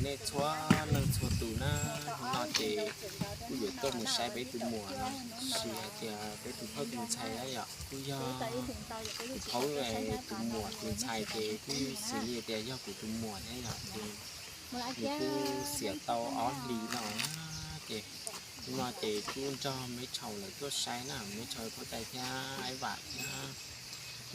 Nej txhua leej txhua tus na, hnub no ces kuj yuav tuaj mus saib peb tus muam no, tsis hais tias peb tus phauj tus ntxhais na yom, kuj yog tus phauj tus muam tus ntxhais ces kuj xws li tias yog kuv tus muam thiab yom, ces nws kuj xiam tau ob hlis no na, ces hnub no ces kuj nrog Meb Tshau lawv tuaj saib na, Meb Tshau phauj tais thiab Aib Vam thiab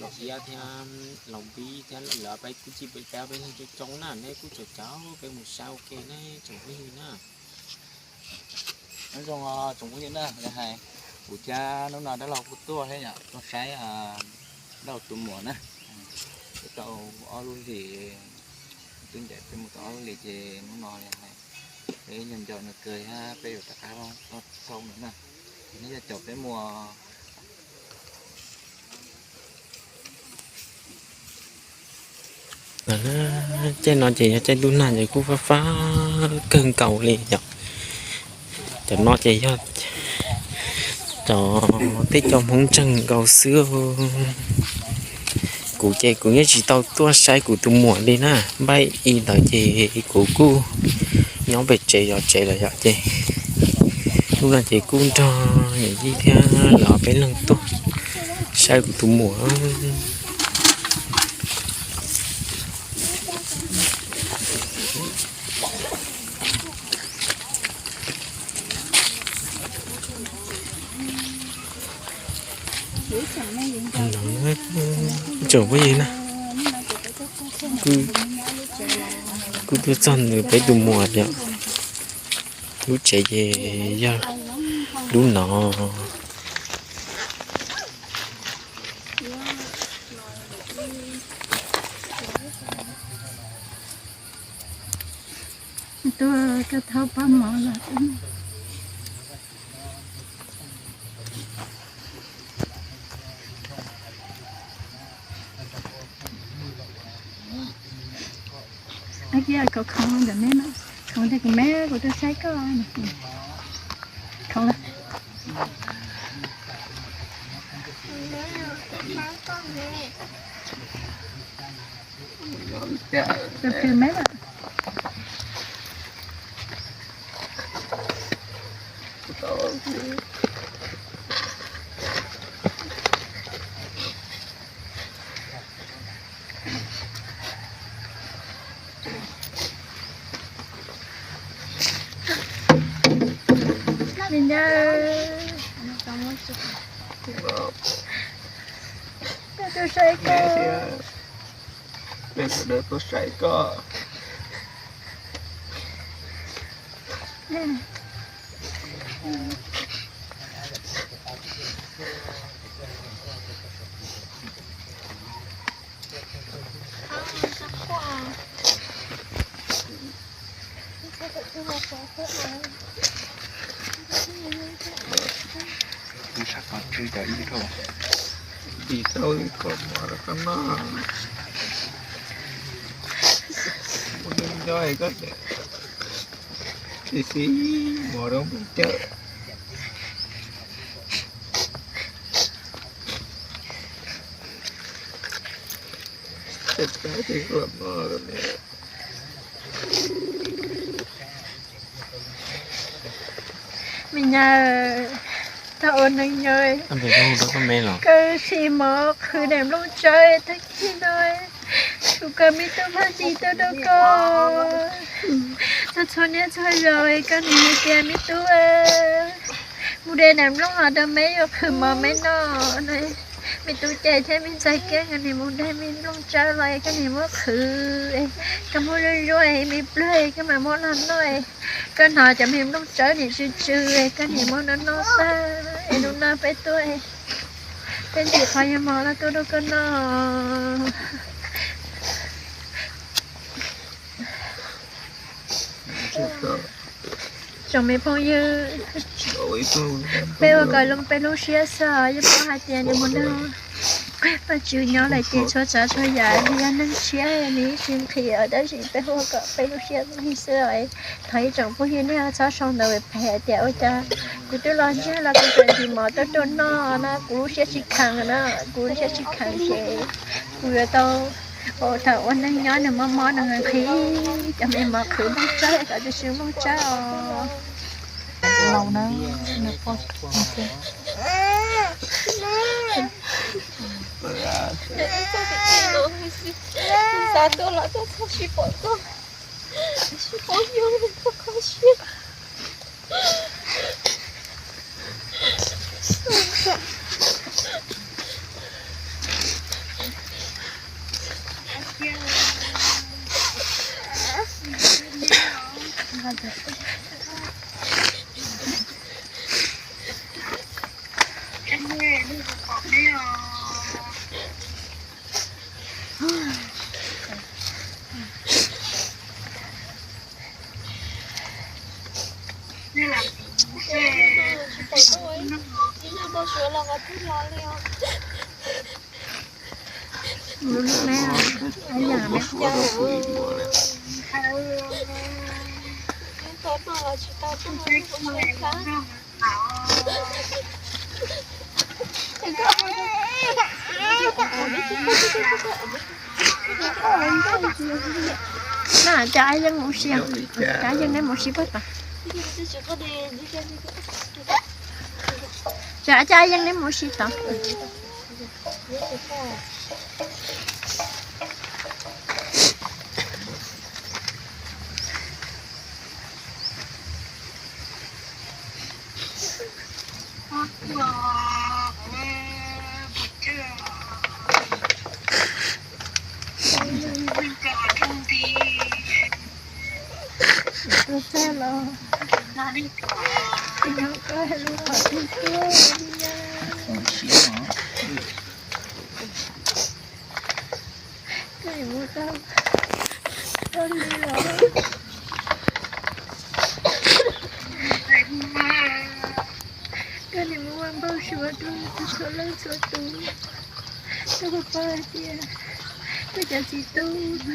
Laus Iab thiab Laus Npib thiab lawv peb kuj cij peb peb leeg coob coob na, neb kuj caum caum peb mus saib ua ke na tsoom phooj ywg na. Nyob zoo tsoom phooj ywg na, hais kuv thiab hnub no dab laug kuj tuaj thiab yom, tuaj saib dab laug tus muam na. Peb tau ob lub hlis, twb ncaim peb mus tau ob lub hlis ces hnub no peb nco nco nws kawg thiab peb yuav rov qab tuaj xauj nws na. Ces neb caum peb mus. Caij no ces yog caij ntuj nag ces kuj fab fab kawg nkaus li yom. Cov no ces yog cov teb chaws Hmoob ntseeg nkaus xwb. Kuv ces kuv yeej tsis tau tuaj saib kuv tus muam li na, npaib i ntawd ces kuv kuj nyob pem tsev zov tsev lawm yom, ces hnub no ces kuj nrog niam yij thiab lawv peb leeg tuaj saib kuv tus muam. Tsoom phooj ywg na, kuj tuaj txog ntawm peb tus muam yom, lub tsev ces yog lub no. Tuaj koj thaub pab mov los. Ib pliag kuv khoov ntawm meb no, khoov tias kuv meb kuv tuaj saib koj. Khoov lawm. Tus plhws meb lawm. Me nyuam, peb tuaj saib koj. Peb sawv daws tuaj saib koj. Kuv sab qhov tswb cov ib dhau, ib tau ib qho mov rau koj noj. Muaj neeg nyob koj tsis xib mov rau mus cawm. Cov tab ces koj los noj rau ne. Me nyuam, thaum ua neeg nyob, koj siv mov qhwv daim nplooj tsawb tag kis no, kuv kawm me tub Phaj Lis tuaj rau koj. Txhua txhua niaj txhua zaus koj nim hais tias me tub, mus de daim nplooj los rau meb yuav qhwv mov meb noj. Me tub ces thiab me ntxhais kiab nkawd nim mus de me nplooj tsawb los koj nim muab qhwv, koj muab zuaj zuaj me plawg koj mam muab los noj. Koj hnov cov me nplooj tsawb nim tsw tsw, koj nim muab noj noj xwb. Es hnub no peb tuaj, peb ntim qhov yuav mov los tuaj rau koj noj. Tsoom me phooj ywg, peb ua kom zoo peb lub siab xwb, yeej paub hais tias nws mus nrog Vajtswv nyob lawm ces txhua tsav txhua yam nws yog neeg tshiab nws yeej tsis nqhis, tab sis peb ua kom peb lub siab zoo li xwb. Thov ib tsoom phooj ywg nej txhob sau ntawv phem tias ua cas kuv twb los ntseg los kuv tseem ntim mov tuaj rau noj na, kuv lub siab tsis kheev na, kuv lub siab tsis kheev ces kuv yuav tau Ua thaum ua neej nyob nws mob mob nws nqhis cov me mov qhwv nplooj tsawb kom tsis nplooj tsawb os. Laus na, nws poj xav tuaj los tuaj txog tsis pom koj, tsis pom yog koj kho siab. Na, cov ab yeeb mus si, cov ab yeeb neb mus si puag tod. Cov ab yeeb neb mus si tod. Tuaj txog los, koj hais lus qhov twg tuaj li na. Koj nim mus tau, tau li los. Koj nim mus ua npau suav rau txhua leej txhua tus. Koj puas paub hais tias koj cov txiv tub,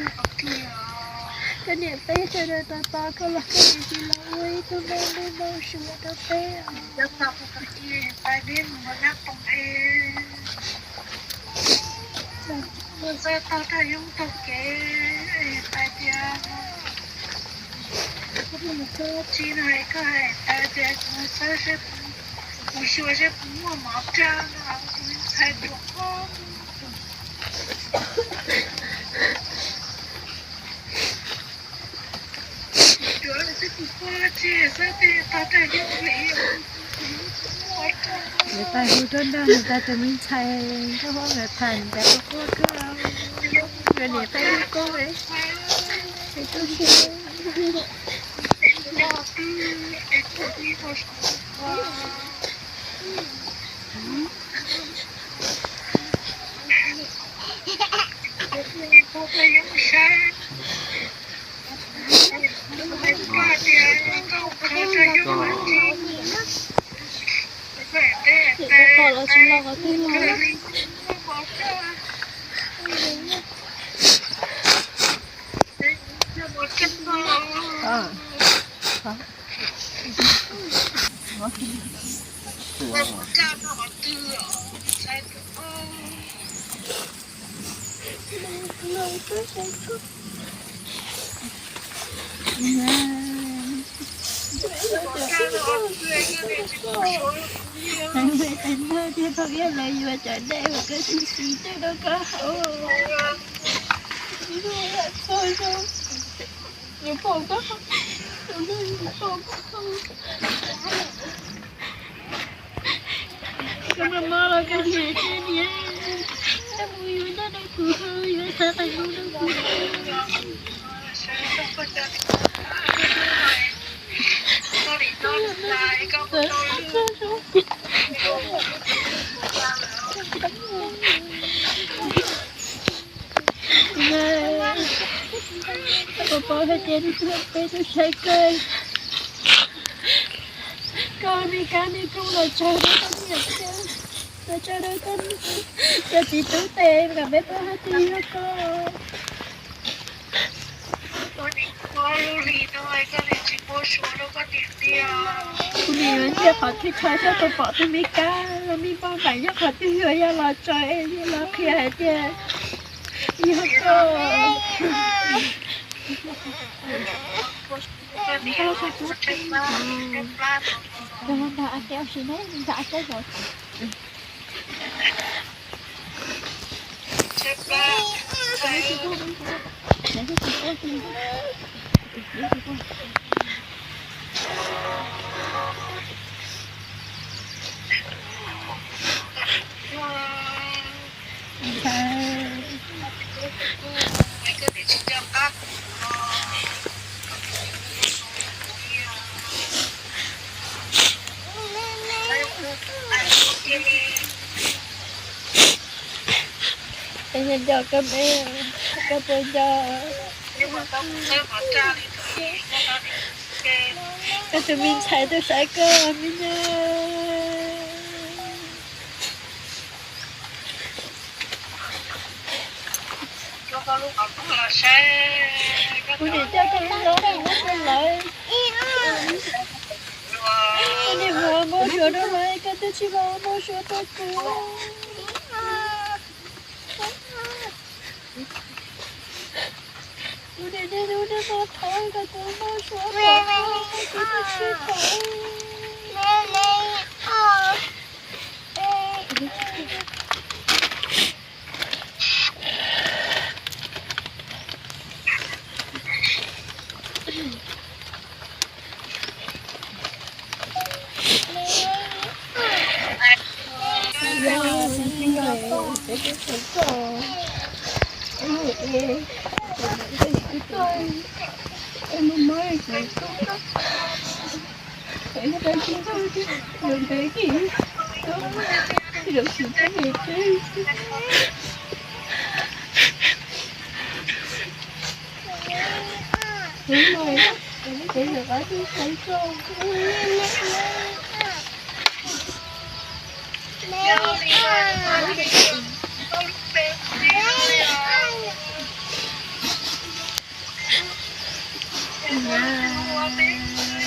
koj niam peb sawv daws tos tos koj los koj niam tsis los ua ib tug neeg npau suav rau peb os. Mus txog tog rau yoov taug kev hais tias, mus txog tsis no koj hais tias mus xyuas seb puas muaj mov rau no, kuv ntxhais ruam. Tsuav xwb kuv quaj tsis xwb tej tog rau yoov li. Nws tau hu rau nrog nws tau tus me ntxhais nkauj huab nkawd tham, nws cas quaj quaj kawg. Nkawd niam peb lub koob es, es tu siab. Pom los tsis los qhov twg los. Heev li, tais nag thiaj thaum ib lawv yuav cov dej uas koj tsis siv coj rau koj haus. Yuav pom koj, tus neeg yuav pom koj. Koj maj maj los koj niam thiab niam, koj mus yuav noj rau kuv haus, yuav xav tais nug rau kuv. Koj puas paub hais tias peb twb saib koj, koj me kab me kooj los tsaug rau koj niam thiab, los tsaug rau koj cov txiv tub tes kom peb paub hais tias yog koj. Kuv nim yuav ntsia qhov twg tshaj xyov puas pom tus me kab los me npauj npaim nyob qhov twg, yog los tso es los qhia hais tias Es nco koj me, koj puas nco? Koj tus me ntxhais tuaj saib koj me nyuam. Kuv niam coj koj me lov mus nyob rau lawv. Koj niam mus ua npau suav rau lawv, koj twb tsis los ua npau suav rau kuv. Kuv niam niaj hnub niaj hmo thov kom kuv ua npau suav rau koj, koj twb tsis thov.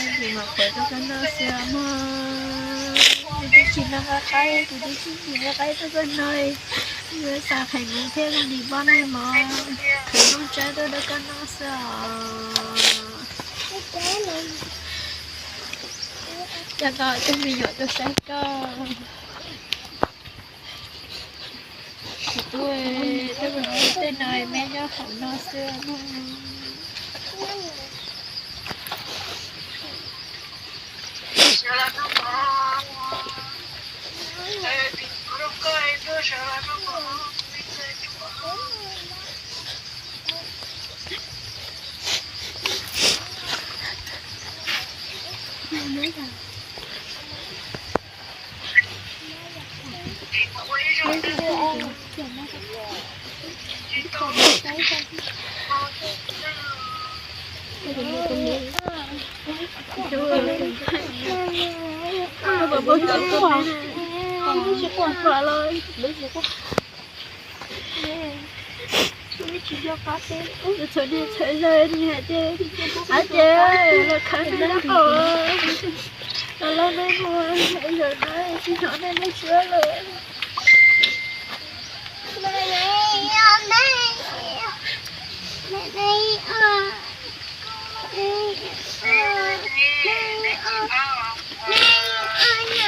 Nws mam qhuav rau koj noj xwb mog. Nws twb tsis noj nqaij qaib, kuv twb tsis noj nqaij qaib rau koj noj. Yuav xav qhia kuv thiab koj nim npoj nej mog, kuv noj tsab tuaj rau koj noj xwb os. Coj tau tus me nyuam tuaj saib koj. Kuv tuaj, tuaj mus tej no me nyob hauv no xwb. Txhua niaj txhua zaus nws hais tias, ab ces los khawb nej nyob hauv, los lauj nej mus, zaum no tsis hnov nej lub suab lawm.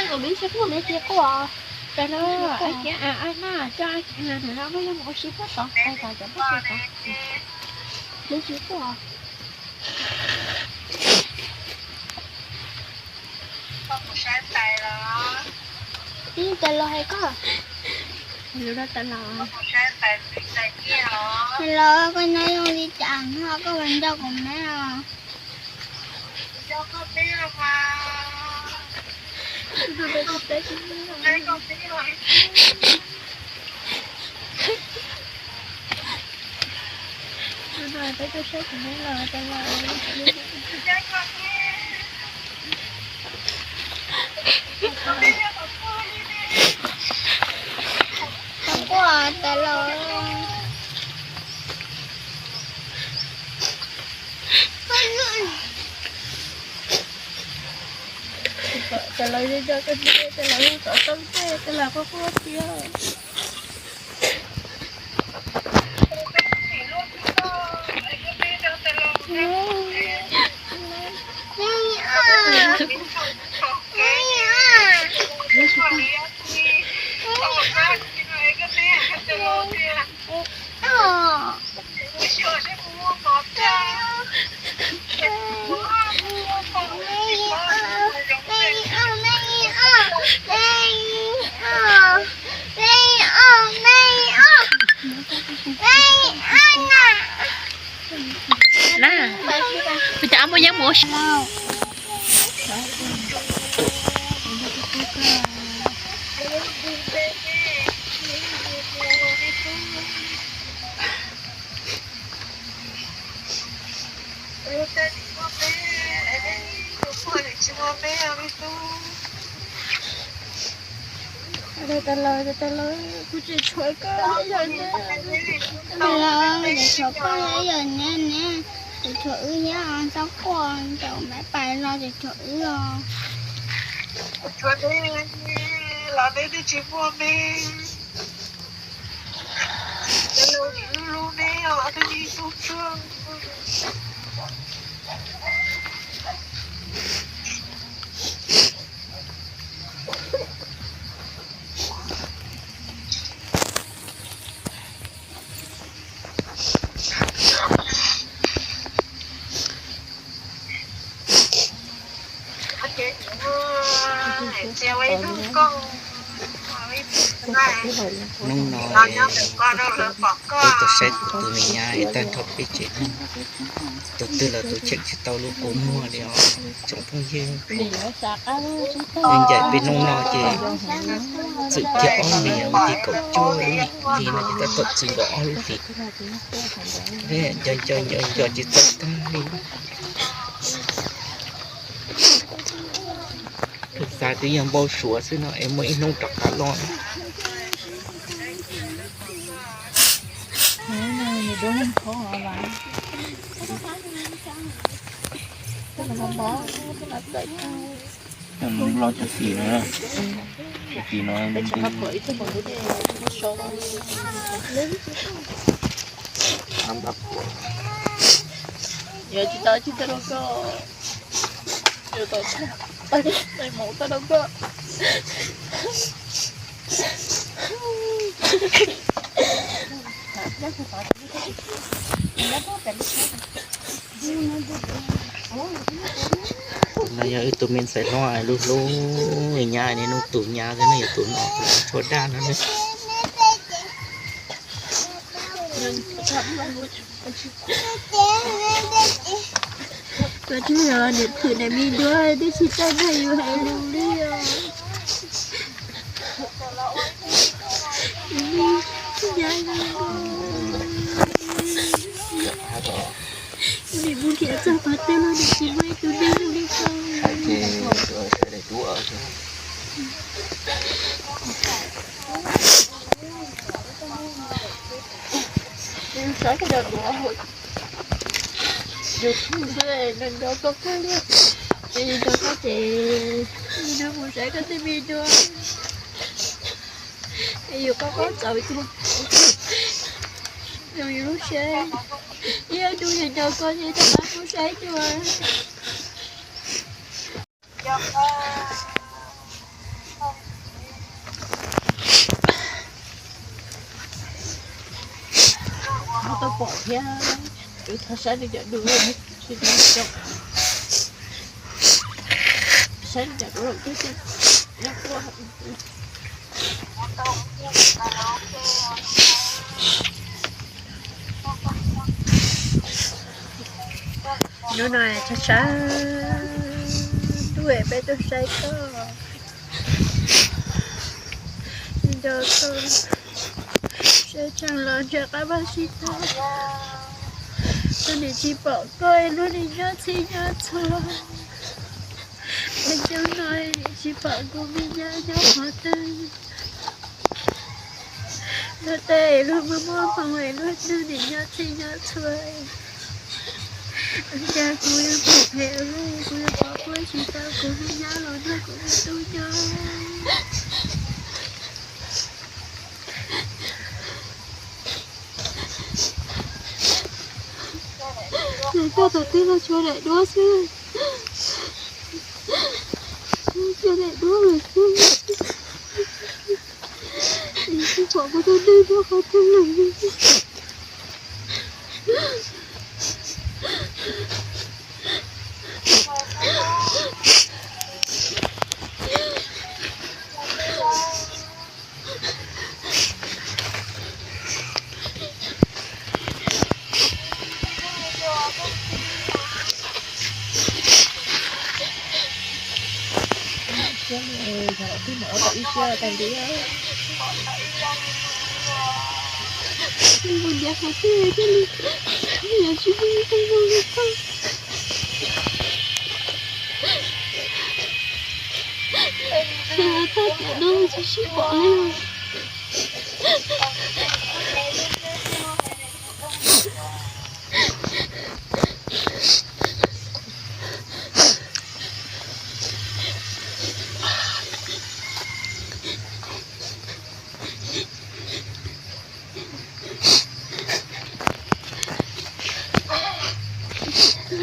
Kuv me ntsis quaj, me ntsis quaj. Cas no, ab ces a ab na, coj ab ces no, no muab yuav mus ua si puag tod, cov puag tod. Me ntsis quaj. Ib tais los hais koj. Lus no tais los. Tais los, koj nyob zoo li cas no koj puas nco kuv me os? Tau quaj tas los. Cas lawv yog yog koj ntej, cas lawv yog kom tau ntej, cas lawv quaj quaj tiag. Na, kuv cov ab muaj yeeb mus. Kuv tsis tshuav koj, tsis tshuav koj, yog neb, tsis tshuav wb thiab, txhob quaj, ntawm maiv pais los tsis tshuav wb os. Los neb twb tsis muaj me, los hlub neb os, neb ib tug tshuaj. Hnub no peb tuaj saib tus me nyab es tag nrho peb tsev neeg, tus twg los tus cheem tsis tau lub kua muag li os tsoom phooj ywg. Ncaim peb hnub no ces txwm kiag ob hlis, mus tim kaum cuaj lub hlis no ces tab tom txwm nkaus ob lub hlis. Nco nco nco nco tsis txog tag li. Xav twb yog npau suav xwb no es muaj ib hnub rov qab los. Los cov xim no, cov xim no, yog tsis tau tsis tau rau koj, yog tau tsis tau, mus tau rau koj. No yog wb tus me ntxhais hlob hlub hlub nyab, niaj hnub tus nyab xwb, nws yog tus no tshua daj no. Koj tsis yog niam phwm niam me duab twb tsis txawj nrog yus hais lus li os. Nim mus nrhiav txog qhov twg los nim tsis muaj ib tug neeg hlub li koj. Saib koj cov duav, yus nco koj kawg li, es yus nco koj ces yus mus saib koj tej me duab, es yus qoj qoj txaus tiag, zoo yus lub siab. Ib ob hnub yus nco koj ces rov qab mus saib dua. Tau pom thiab, thov saib nws cov duav, saib nws cov duav. Hnub no tshav tshav ntuj peb tuaj saib koj, nco koj, saib tshee los ntshe qab vaj tsis tau, koj nim tsis pom koj es lub nim nyob txhij nyob txhua. Es xyoo no nim tsis pom kuv me nyab nyob qhov twg. Luag tej luag muaj muaj hmoo es luag twg nim nyob txhij nyob txhua. Cas kuv yuav pom phem, kuv yuav pom puab tsis tau kuv me nyab los nrog kuv me tub nyob. Ces koj thaum twg los tsuas daim duab xwb, tsuas daim duab lawm xwb. Pom kuv tus neeg nrog qhov twg lawm. Tag tiam no tsis sib pom li.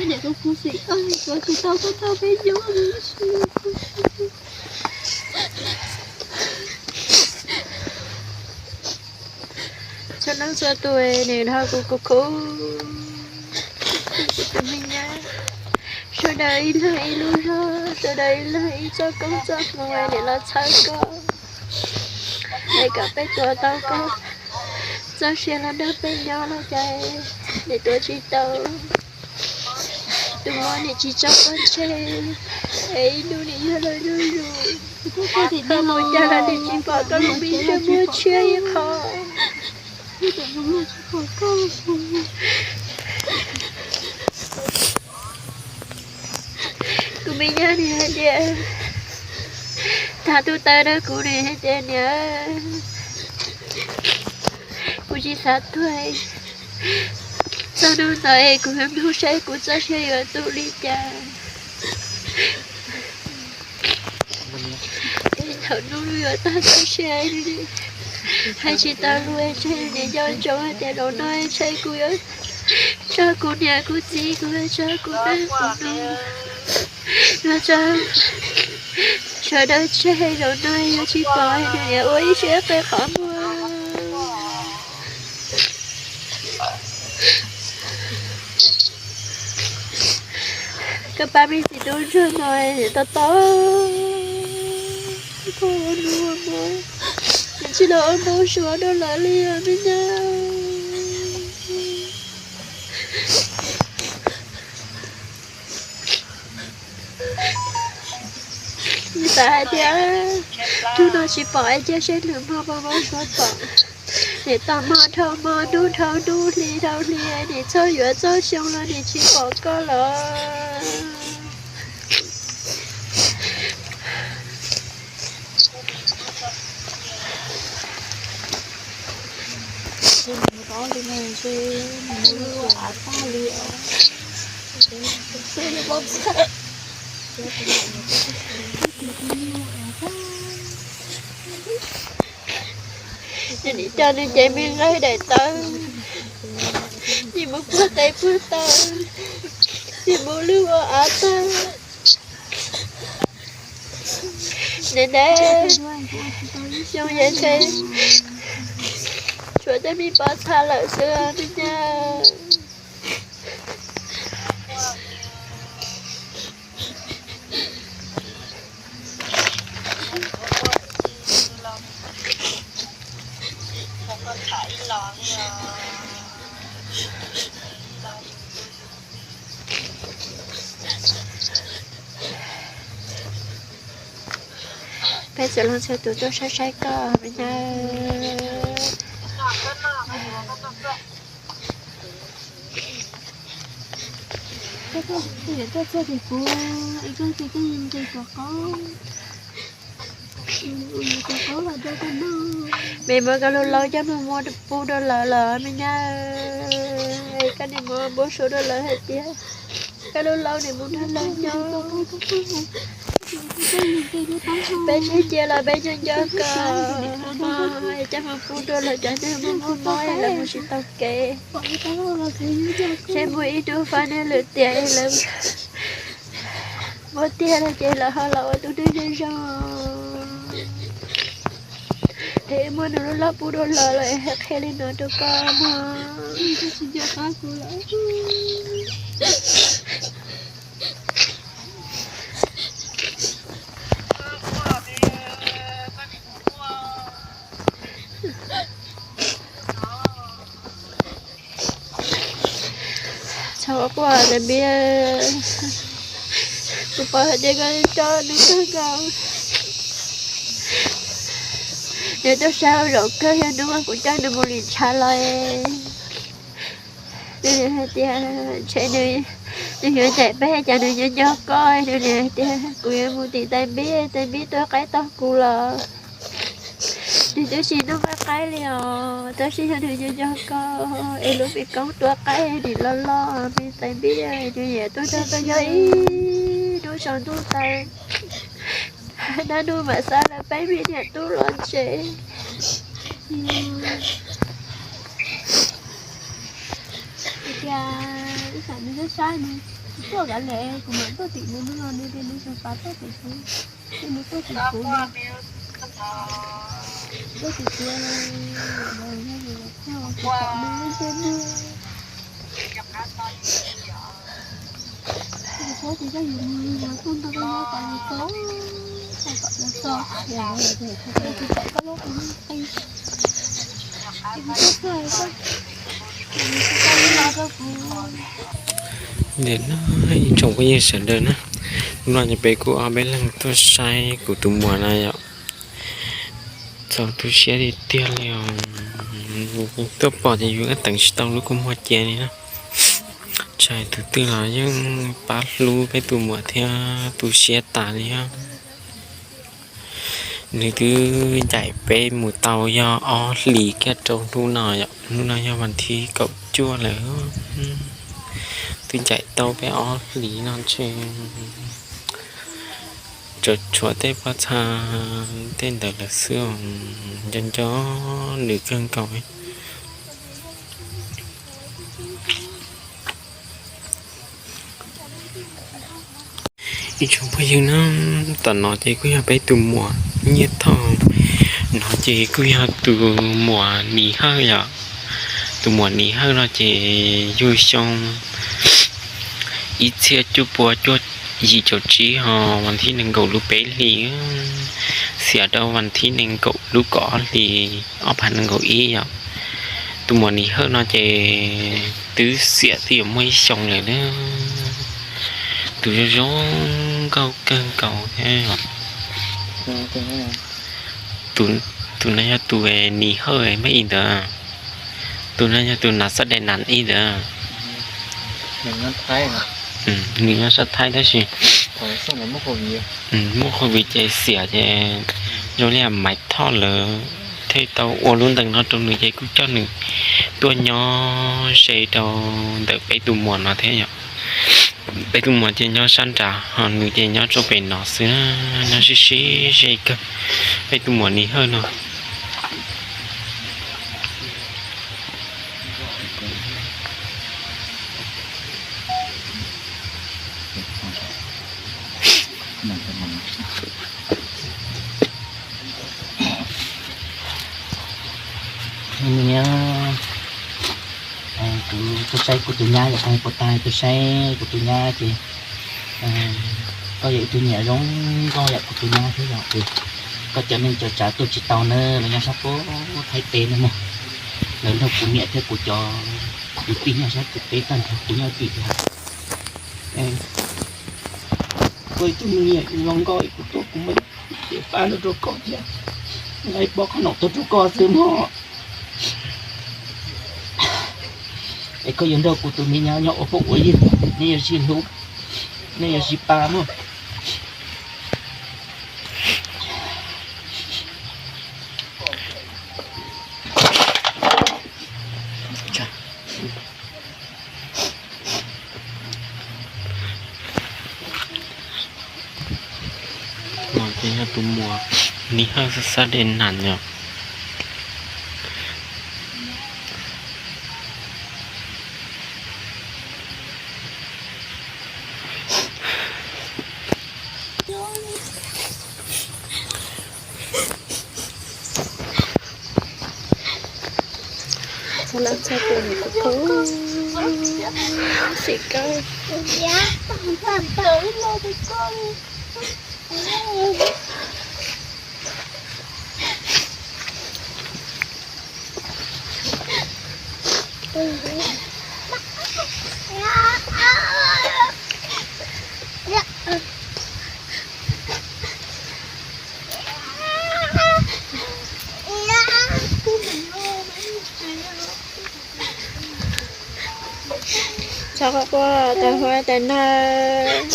Niam tus khuv xim koj tsis tau koj tau peb nyob. Txhua leej txhua tus nws dhau kuv kuv khuv, kuv tus me nyab. Sawv daws ib leeg ib lub zog, sawv daws ib leeg ib txoj koob txoj hmoov es niam los txhawb koj, es kom peb tuav tau koj. Txoj sia los nrog peb nyob los cas niam tuav tsis tau. Tus muam niam tsis tso koj tseg, es ib hnub niam yog los zuj zus, koj mus cas los niam tsis pom koj lub me ntsej muag tshiab ib qho. Kuv me nyab nws hais tias, tag tus taw rau kuv nws hais tias niam, kuv tsis xav tuag, txog hnub ntawd es kuv yuav mloog saib kuv txoj sia yuav tu li cas. Thaum hnub yuav tag txoj sia, hais tsis tau lus, tseg niam nco ntsoov hais tias zaum no ntshe kuv yuav tso kuv niam kuv txiv, kuv yuav tso kuv nab kuv nus, yuav tso sawv daws tseg, zaum no yuav tsis pom nws niam ua ib siab qe qhov muag. Koj pab me txiv tub ntsuag no to to, koj ua nus ua muag, nws tsis los ua npau suav rau lawv li os me nyab. Xav hais tias hnub no tsis pom es cia seb lwm hmo pom, pom suav pom. Nim tau hmo dhau hmo, hnub dhau hnub, hli dhau hli, nim txog yuav txog xyoo los nim tsis pom koj los. Nim coj nws cev me nqaij daim tawv, nim mus puag tes puag taw, nim mus lwj ua av tag. Ntev ntev xyoo ces ntshe tshuav tej me pov txha lawm xwb me nyab. Peb txhua leej txhua tus tuaj saib saib koj me nyab. Koj txog ces kuv, koj ces koj nqis kom qaub, nqis kom qaub los rau koj noj. Me muab koj lub laub coj mus muab pub rau lawv los me nyab, koj nim muab npau suav rau lawv hais tias koj lub laub nim mus nrog lawv nyob. Peb sib cia los peb nco nco koj, coj mus pub rau lawv cov neeg muaj mob mob lawv mus tsis tau kev. Seb muaj ib hnub fab nej lwm tiam lawv muaj tiag lawm ces lawv ho los ua tus neeg zoo zoo. Muab nws lub loj pub dua los lawm, qhia li no rau koj mog. Tsis nco qab kuv lawm. Txhob quaj Tais Npib, kuv paub hais tias koj tso nws kawg nkaus. Nws tuaj saib ua zaum kawg, yog hnub uas kuv coj nws mus lim tshav los, nws hais tias ntshe nws, nws yuav ncaim peb, cas nws nco nco koj, nws hais tias kuv yuav mus tim Tais Npib, Tais Npib tua qaib tau kuv los. Nws twb tsis noj nqaij qaib li os, tab sis yog nws nco nco koj es lub me koob tua qaib nim los los me Tais Npib, nws yuav tuaj nrog koj nyob ib hnub saum ntuj tas, dab hnub mam xa lawv peb me niam tub los tsev. Tias ib xam nws sab sab nws tuaj kav liam, kuv mam tuaj tim nws no, nws tias nws tus pas tuaj tim kuv, nws tuaj tim kuv, tuaj tim kuv, kuv tom nws ntsej muag. Nim no ib tsoom phooj ywg sawv daws na, hnub no ces peb kuj ob peb leeg tuaj saib kuv tus muam na yom. Txaus tu siab tiag tiag li os. Tuaj pom ces yus yeej teev tsis tau lub kua muag cia li na. Tsis hais tus twg los yeej pab hlub peb tus muam thiab tu siab tas li os. Nws twb ncaim peb mus tau yog ob hlis kiag rau hnub no yom, hnub no yog vas thib kaum cuaj lawm. Twb ncaim tau peb ob hlis no ntshe tsuas tshuav tej pob txha tej ntawd lawm xwb, nco nco nws kawg nkaus. Ib tsoom phooj ywg na, tom no ces kuj yog peb tus muam Nyiaj Thoj, no ces kuj yog tus muam Nis Hawj yom. Tus muam Nis Hawj no ces yug xyoo ib txhiab cuaj pua cuaj yim caum tsib ho vas thib nees nkaum lub peb hlis, xiam rau vas thib nees nkaum lub kaum ob hlis ob phav nees nkaum ib yom. Tus muam Nis Hawj no ces twb xiam twb yuav muaj ib xyoos lawm na. Tus zoo zoo nkauj kawg nkaus thiab. Tus no yog tus Nis Hawj mab ib ntawd. Tus no yog tus nas xab dais nas ib ntawd. Nws nyob sab Thaib tab sis muaj COVID ces xiam ces zoo li Maiv Thoj lawv thiaj tau ua lub ntees no rau nws ces kuj coj nws tuaj nyob ze rau ntawm peb tus muam no thiab yom. Peb tus muam ces nyob sab nrad ho nws ces nyob rau pem no xwb, nyob sib sib ze kawg. Peb tus muam Nis Hawj no. Nws, kuv tuaj saib kuv tus nyab yom, puas tag tuaj saib kuv tus nyab ces koj yog ib tug niam zoo nkauj yom kuv tus nyab thiab yom. Koj cov neej cov tsav tuaj tsis tau na, lawv nyob sab pem Thaib teb no mog. Lawv nrog kuv niam thiab kuv cov kwv tij nyob sab tim teb tag nrho, kuv nyob tim. Koj ib tug niam zoo nkauj kuv tuaj kuv muab pab no rau koj thiab, pab qhov no tuaj rau koj xwb mog. Es koj yuav nrog kuv tus me nyab nyob ua phooj ua ywg, nej yuav sib hlub, nej yuav sib pab mog. No ces yog tus muam Nis Hawj xab xab dej nas yom. Laj txog tus nws kuv pub xim kawg. Txhob quaj quaj tas huab tas nag.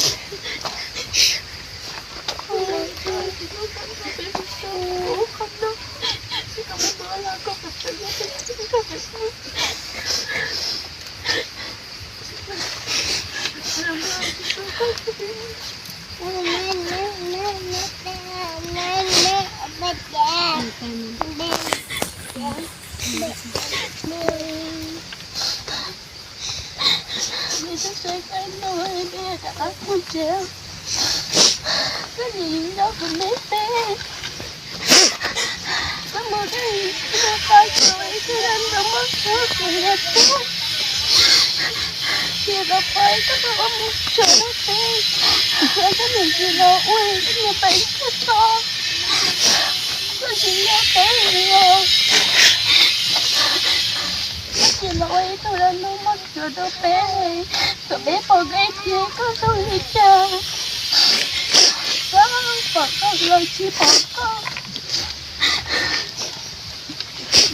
Nws twb saib koj no, nws rov qab mus tsev. Koj nim nyob kuv me peb. Koj mus koj mus tau tau ib tug dab ntawd muab tsuag kuv niam tub. Ces koj pom koj mus ua mus tsev peb, koj niam tsis los ua koj niam pais txog tod, koj tsis nyob peb li os. Koj tsis los ua ib tug dab ntub muab tsuag rau peb, kom peb pom koj ib pliag koj zoo li cas. Koj pom koj los tsis pom koj.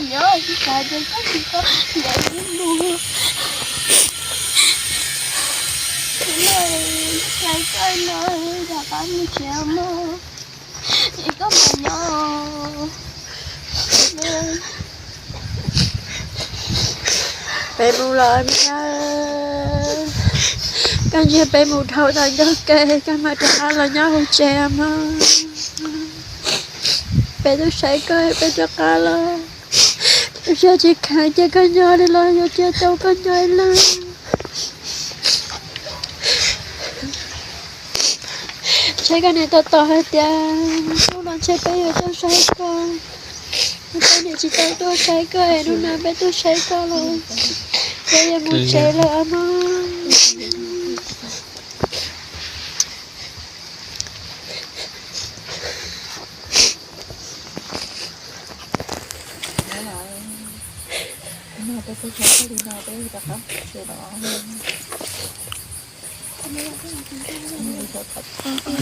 Nyob tsis tas ces koj tsis tau ntev ib mus. Tsis muaj txais koj no, rov qab mus tsev mog. Es koj mus nyob. Peb mus los me, koj ntsia peb mus dhau tau ncauj ke, koj mam rov qab los nyob hauv tsev mog. Peb twb saib koj, peb rov qab los. Lub siab tsis kheev cia koj nyob li los yuav cia tau koj nyob ib leeg. Ntshe koj niam tos tos hais tias hnub no ntshe peb yuav tuaj saib koj, peb niam tsis tau tuaj saib koj es hnub no peb tuaj saib koj los peb yuav mus tsev lawm mog.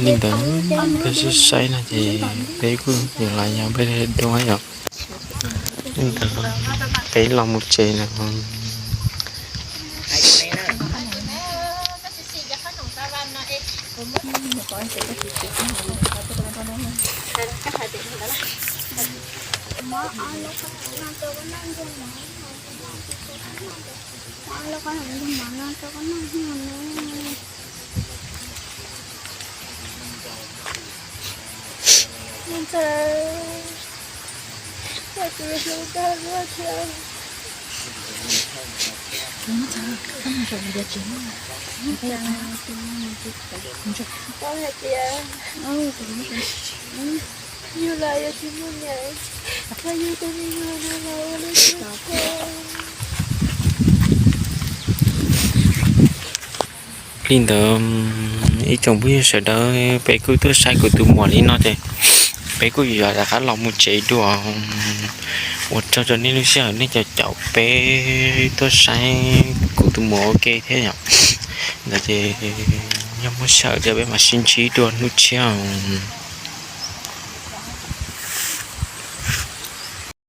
Li ntawd peb sib saib no ces peb kuj yuav los yog peb dua yom. Li ntawd peb los mus tsev lawm. Koj hais tias yus los yuav tsis muaj niam, koj yug tus me nyuam no los ua li cas. Li ntawd ib tsoom phooj ywg sawv daws, peb kuj tuaj saib kuv tus muam li no ces peb kuj yuav rov qab los mus tsev dua. Ua tsaug rau nej lub sij hawm nej caum caum peb tuaj saib kuv tus muam ua ke thiab yom. Ntawd ces yog muaj sij hawm ces peb mam sib ntsib dua hnub tshiab.